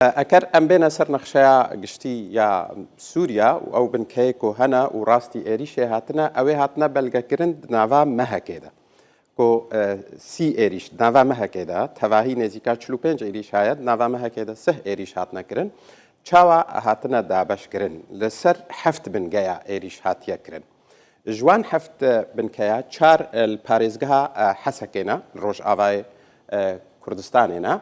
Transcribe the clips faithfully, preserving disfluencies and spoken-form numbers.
Eker em bêne ser nexşeya giştî ya Sûriya û ew binkeyê ku hene û rastî êrîşê hatine, ew ê hatine belgekirin di nava mehekê de. Ku, e, sî êrîş di nava mehekê de, tevahî nêzîka çil û pênc êrîş heye, di nava mehekê de sih êrîş hatine kirin. Çawa hatine dabeşkirin? Li ser heft bingeya êrîş hatiye kirin. Ji wan heft, e, binkeya çar, e, li parêzgeha, e, Hesekê ne, li rojavayê, e, Kurdistanê ne,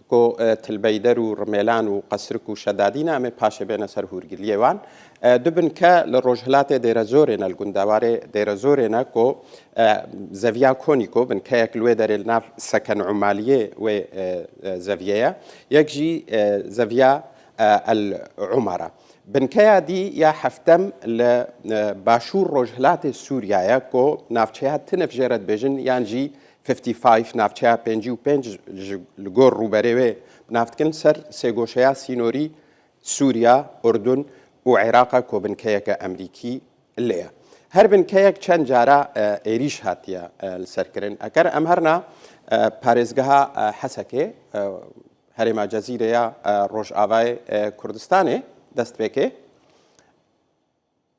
ku, e, Tilbeyder û Rimêlan û Qesrik û Şedadî ne, em ê paşê bêne ser hûrgiliyê wan. E, du binke li rojhilatê Dêrezorê ne, li gundewarê Dêrezorê ne, ku, e, zeviya Konîko, binkeyek li wê derê li nav Seken Umaliyê wê, e, e, zeviyê ye. Yek jî, e, zeviya, e, El Umara. Binkeya dî ya heftem li, e, başûr rojhilatê Sûriya ye, ku navçeya Tinif jê re dibêjin, yan jî fifty five, navçeya pêncî û pênc ji, li gor rûberê wê bi nav dikin, ser sêgoşeya sînorî Sûriya, Urdun û Iraq e, ku binkeyeke Emerîkî lê ye. Her binkeyek çend cara, e, êrîş hatiye, e, li ser kirin. Eker em herna, e, parêzgeha, e, Hesekê, e, herêma Cezîrê ya, e, Rojavayê, e, Kurdistanê dest pê kê.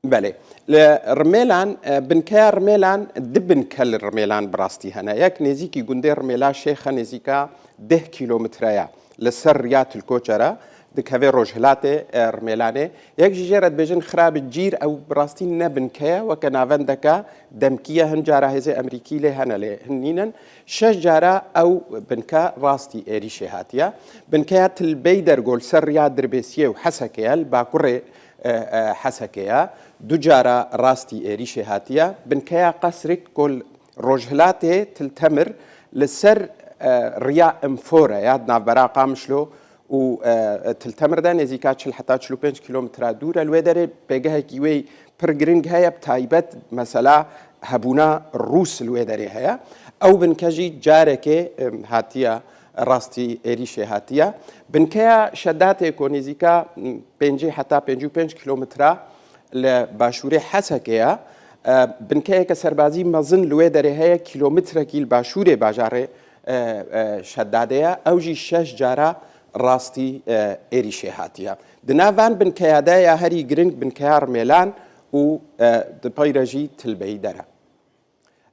Belê. Li Rimêlan, e, binkeya Rimêlan, di binke li Rimêlan bi rastî hene. Yek nêzîkî gundê Rimêla Şêx e, nêzîka deh kîlometre ye. Li ser riya Tilkoçer e, dikeve rojhilatê, e, Rimêlanê. Yek jî jê re dibêjin Xirabicîr, ew bi rastî ne binke ye, weke navendeke demkî ye, hin cara hêzê Emerîkî lê hene, lê hin nînin. Şeş cara ew binke rastî êrîşê hatiye. Binkeya Tilbeyder ku li ser riya Dirbêsiyê û Hesekê ye, li bakurê, e, e, Hesekê ye. Du cara rastî êrîşê hatiye. Binkeya Qesrik ku li rojhilatê Til Temir li ser, e, riya Infore ya di navbera Qamişlo û, e, Til Temir de nêzîka çil heta çil û pênc kîlometre dûr e. Li wê derê pêgehekî wê pir giring heye, bi taybet mesela hebûna Rûs li wê derê heye. Ew binke jî carekê, e, hatiye rastî êrîşê hatiye. Binkeya Şedatê ku nêzîka, m, pêncî heta pêncî û pênc kîlometre li başûrê Hesekê ye. E, binkeyeke serbazî mezin li wê derê heye, kîlometrekî li başûrê bajarê, e, e, Şedadê ye. Ew jî şeş cara rastî, e, êrîşê hatiye. Di nav van binkeya de ya herî giring binkeya Rimêlan û, e, di pey re jî Tilbeyî dere.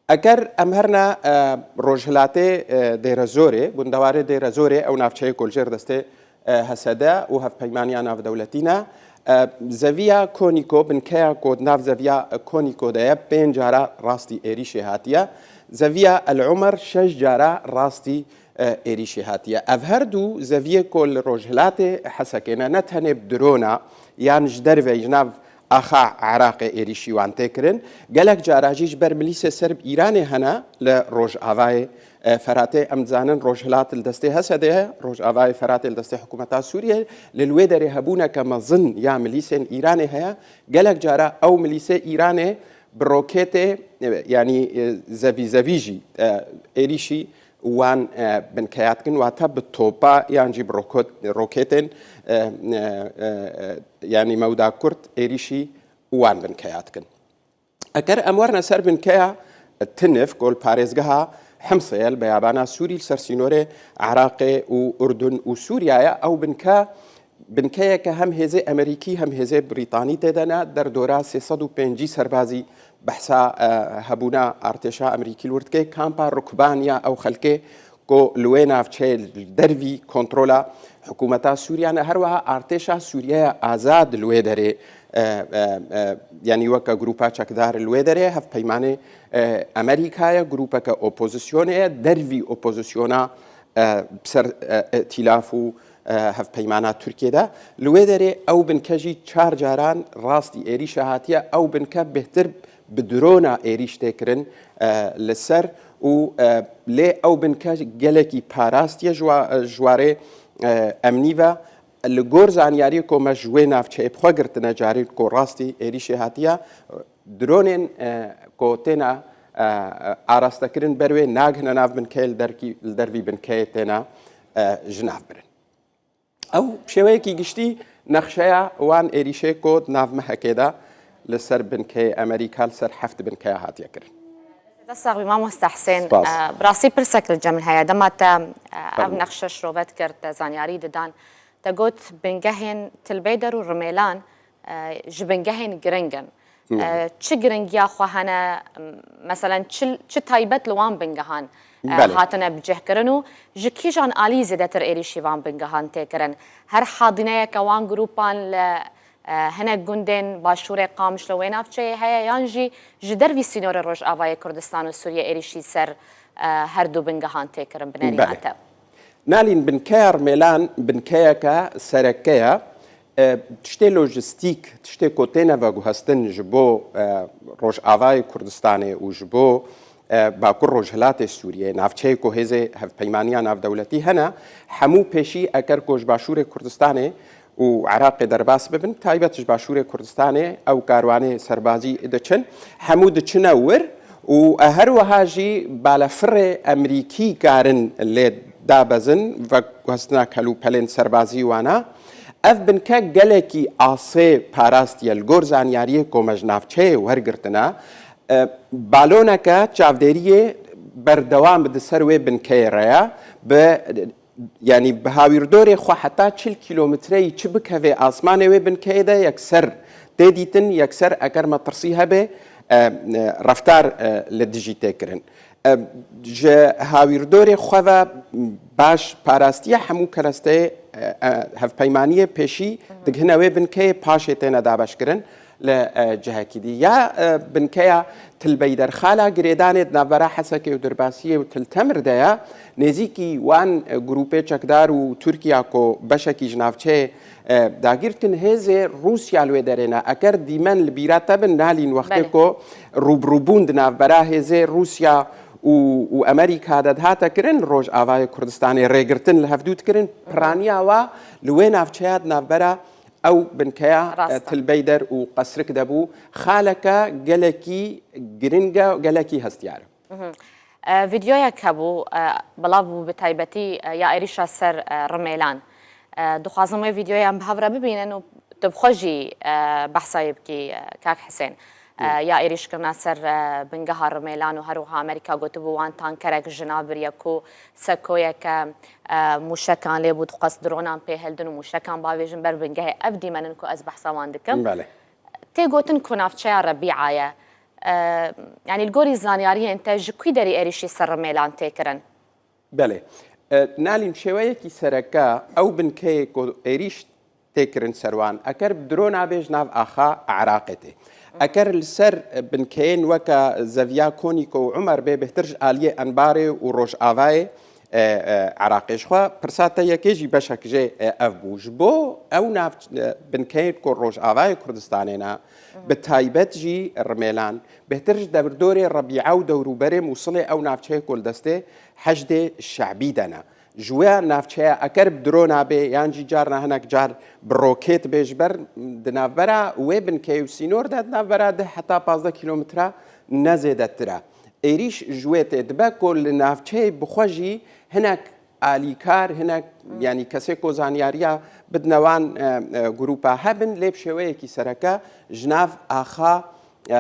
Eger em herna, e, rojhilatê, e, Dêrezorê, gundewarê Dêrezorê, ew navçeyê ku li jêr destê, e, H S D û Hevpeymaniya Navdewletî ne, e, zeviya Konîko, binkeya ku di nav zeviya Konîko de ye, pênc cara rastî êrîşê hatiye. Zeviya El Umer şeş cara rastî, e, êrîşê hatiye. Ev her du zeviyê ku li rojhilatê Hesekê ne, ne tenê bi drona yan ji derve ji nav axa Iraqê êrîşî wan tê kirin. Gelek cara jî ji ber milîsê ser bi Îranê hene li rojavayê, e, Feratê. Em dizanin rojhilat li destê H S D ye, rojavayê Feratê li destê hikûmeta Sûriyê. Li wê derê hebûneke mezin ya milîsên Îranê heye. Gelek cara ew milîsê Îranê bi roketê, e, yanî, e, zevî zevî jî, e, êrîşî wan, e, binkeya dikin, wate bi topa yan jî bi rokot-, roketên, e, e, e, e, yanî mewda kurt êrîşî wan binkeya dikin. Eger em werine ser binkeya Tinif, ku li parêzgeha Himsê ye, li beyabana Sûrî, li ser sînorê Iraqê û Urdun û Sûriya ye, ew binke, binkeyeke hem hêzê Emerîkî hem hêzê Brîtanî tê de ne, derdora sê sed û pêncî serbazî behsa, e, hebûna artêşa Emerîkî li wir dike. Kampa Rukban ya ew xelkê ku li wê navçeyê li dervî kontrola hikûmeta Sûriya ne, her wiha artêşa Sûriyeya azad li wê derê, e, e, e, yanî weke grûpa çekdar li wê derê, hevpeymanê, e, Emerîka ye, grûpeke opozisyonê ye, dervî opozisyona, e, bi ser, e, îtîlaf û, e, hevpeymana Tirkiyê de. Li wê derê ew binke jî çar caran rastî êrîşa hatiye. Ew binke bêhtir bi drona êrîş tê kirin, e, li ser û, e, lê ew binke gelekî parastiye ji wa-, ji warê, e, emnî ve. Li gor zanyariyê ku me ji wê navçeyê bi xwe girtine, carî ku rastî êrîşê hatiye, dronên, e, ku têne, e, arastekirin ber wê nagihine nav binkeyê, li derkî-, li dervî binkeyê têne, e, ji nav birin. Ew bi şêweyekî giştî nexşeya wan êrîşê ku di nav mehekê de li ser binkeyê Emerîka, li ser heft binkeya hatiye kirin. Dest sax bî, mamoste Husên. Spas. E, bi rastî pirsek li cem min heye. Dema te, e, ev Fermo. Nexşe şirove dikir, te zanyarî didan, Te got bingehên Tilbeyder û Rimêlan, e, ji bingehên giring in. E, çi giringiya xwe hene, m-, meselen çi, çi taybet li wan bingehan, e, Belê. hatine bicihkirin û ji kîjan alî zêdetir êrîşî van bingehan tê kirin? Her hadîneyeke wan grûpan li, e, hinek gundên başûrê Qamişlo wê navçeyê heye yan jî ji dervî sînorê Rojavayê Kurdistan û Sûriye êrîşî ser, e, her du bingehan tê kirin bi nerîna Belê. te? Nalîn, binkeya Rimêlan binkeyeke sereke ye. E, tiştê lojistîk, tiştê ku têne veguhestin ji bo, e, Rojavayê Kurdistanê û ji bo, e, Bakur Rojhilatê Sûriyê, navçeyê ku hêzê hevpeymaniya navdewletî hene, hemû pêşî eker ku ji Başûrê Kurdistanê û Iraqê derbas bibin, taybet ji Başûrê Kurdistanê ew karwanê serbazî diçin, hemû diçine wir û her wiha jî balefirê Emerîkî karin lê dabezin veguhestina kelûpelên serbazî wana. Ev binke gelekî asê parastiye li gor zanyariyê ku me ji navçeyê wergirtine. E, baloneke çavdêriyê berdewam di ser wê binkeyê re ye. Bi, yanî bi hawîrdorê xwe heta çil kîlometreyî çi bikeve asmanê wê binkeyê de yekser tê dîtin, yekser eger metirsî hebe, e, e, reftar, e, li dijî tê kirin. E, ji hawîrdorê xwe ve baş parastiye hemû keresteyê, e, e, hevpeymaniyê pêşî digihine wê binkeyê, paşê têne dabeşkirin li, e, cihekî dî. Ya, e, binkeya Tilbeyder, xala girêdanê di navbera Hesekê û Dirbasiyê û Til Temir de ye. Nêzîkî wan, e, grûpê çekdar û Tirkiya ku beşekî ji navçeyê, e, dagirtin, hêzê Rûsya li wê derê ne. Eger dîmen li bîra te bin, Nalîn, wextê Belê. ku rûbirûbûn di navbera hêzê Rûsya û, û Amerîka de dihate kirin, Rojavayê Kurdistanê rêgirtin li hevdû dikirin, piraniya wa li wê navçeya di navbera ew binkeya, Rast e, e. Tilbeyder û Qesrik de bû. Xaleke gelekî giring e, gelekî hestiyar e. Mhm. E, vîdeoyek hebû, e, belav bû bi taybetî, e, ya êrîşa ser, e, Rimêlan. E, dixwazim wê vîdeoya em bi hev re bibînin û tu bi xwe jî, e, behsa wê bikî, e, kak Hisên. E, ya êrîşkirina ser, e, bingeha Rimêlan û her wiha Amerîka gotibû wan tankerek ji nav biriye ku sekoyeke, e, mûşekan lê bû, dixwest dronan pê hildin û mûşekan bavêjin ber bingehê. Ev dîmen in ku ez behsa wan dikim. Belê. Tê gotin ku navçeya Rebîa ye. E, yanî li gorî zanyariyên te ji kwî derî êrîşî ser Rimêlan tê kirin? Belê. E, Nalîn, şêweyekî sereke ew binkeyê ku êrîş tê kirin ser wan, eker bi drona bê ji nav axa Iraqê tê. Eker li ser, e, binkeyên weke Zeviya Konîko û Umer bê, bêhtir ji aliyê Enbarê û Rojavayê, e, e, Iraqê. Ji xwe pirsa te yekê jî beşek jê, e, ev bû. Ji bo ew nav-, e, binkeyên ku Rojavayê Kurdistanê ne, bi taybet jî Rimêlan, bêhtir ji dewrdorê Rebîa û dewrûberê Mûsilê, ew navçeyê ku li destê Heşdê Şebî de ne. Ji wê navçeya eker bi drona bê yan jî carna hinek car bi rokêt bê ji ber, di navbera wê binkeyê û sînor de, di navbera deh heta pazdeh kîlometre ne zêdetir e. Êrîş ji wê tê dibe ku li navçeyê bi xwe jî hinek alîkar, hinek, yanî kesê ku zanyariya bidine wan, e, e, grûpa hebin, lê bi şêweyekî sereke ji nav axa, e, e,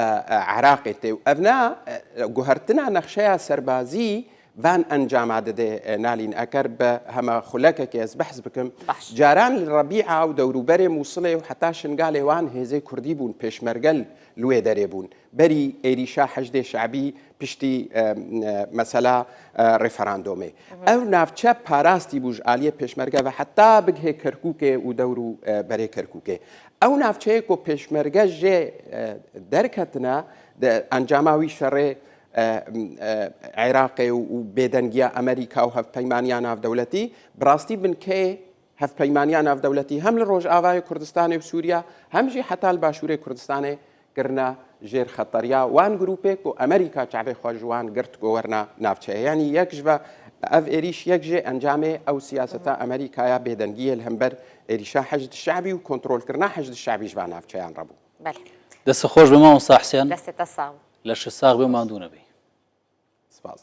Iraqê tê. Û ev ne, e, guhertina nexşeya serbazî van encama dide, e, Nalîn. Eker bi heme xulekekê ez behs bikim, Baş. caran li Rebîa û dewrûberê Mûsilê û heta Şingalê wan hêzê Kurdî bûn, pêşmerge li wê derê bûn. Berî êrîşa Heşdê Şebî piştî, e, e, mesela, e, referandumê. Ev navçe parastî bû ji aliyê pêşmerge ve heta bigihê Kerkûkê û dewr û, e, berê Kerkûkê. Ew navçeyê ku pêşmerge jê, e, derketine, di encama wî şerê, e, e, Iraqê û, û bêdengiya Amerîka û hevpeymaniya navdewletî, bi rastî binkeyê hevpeymaniya navdewletî hem li Rojavayê Kurdistanê û Sûriya, hem jî heta li Başûrê Kurdistanê kirine jêr xeteriya wan grûpê ku Amerîka çavê xwe ji wan girt ku werna navçeyê. Yanî yek ji ve ev êrîş yek jê encamê ew siyaseta Amerîka ya bêdengiyê li hember êrîşa Heşd Şebî û kontrolkirina Heşd Şebî ji van navçeyan re bû. Belê. Dest xweş be mamosta Husên. Destê te sax bû. Leşê sax be, mandû nebî. Spas.